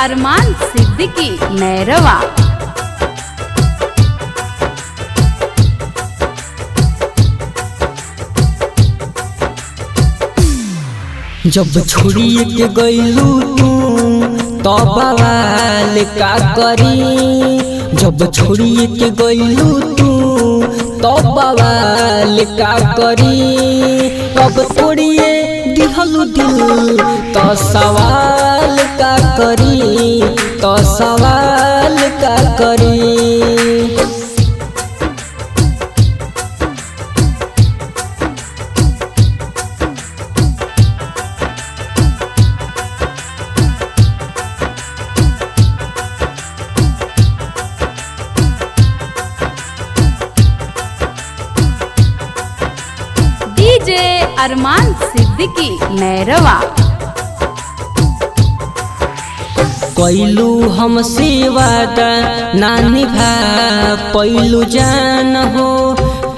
अरमान सिद्दीकी मैरवा। जब छोड़िए के गईलू तू तो बवाल का करी, जब छोड़िए के गईलू तू तो बवाल का करी। अब तोड़िए दिहलू दिल तो सवाल का करी, तो सवाल का करी। डीजे अरमान सिद्दीकी मैरवा। कैलू हमसे वादा ना निभा पैलू जान हो,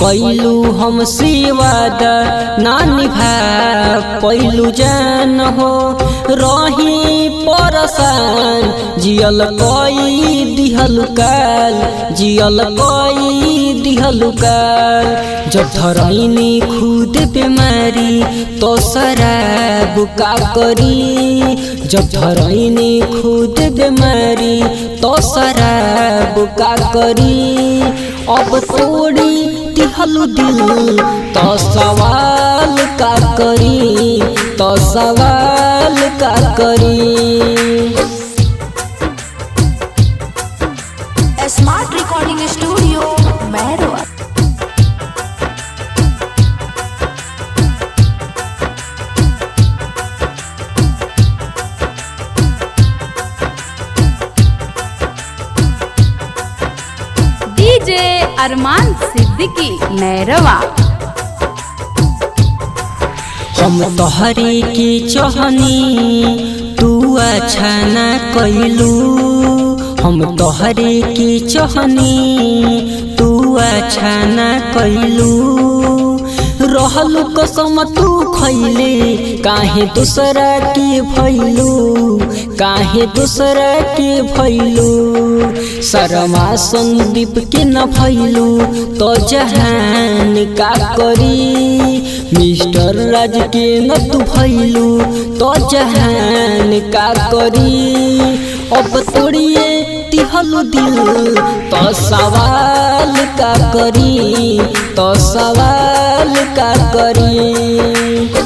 कैलू हमसे वादा ना निभा पैलू जान हो। रही परसान जियल कई दिहल काल, जियल कई दिहल काल। जब धरैनी खुद बीमारी तो शराब का करी, जब धरैनी खुद बीमारी तो शराब का करी। अब तोड़ी दिहलू दिल तो सवाल का करी, तो सवाल का करी। Smart recording studio Mairwa. DJ Arman Siddiqui Mairwa. हम तोहरे के चहनी तू अच्छा ना कैलू, हम तोहरे के चहनी तू अच्छा ना कैलू। रहलू कसम तू खैले काहे दूसरा के भैलू, काहे दूसरा के भैलू। शर्मा संदीप के न भैलू तो जहान का करी, मिस्टर राज के न तू भैलू तो जहान का करी। अब तोड़िए दिहलू दिल तो सवाल का करी, तो सवाल का करी।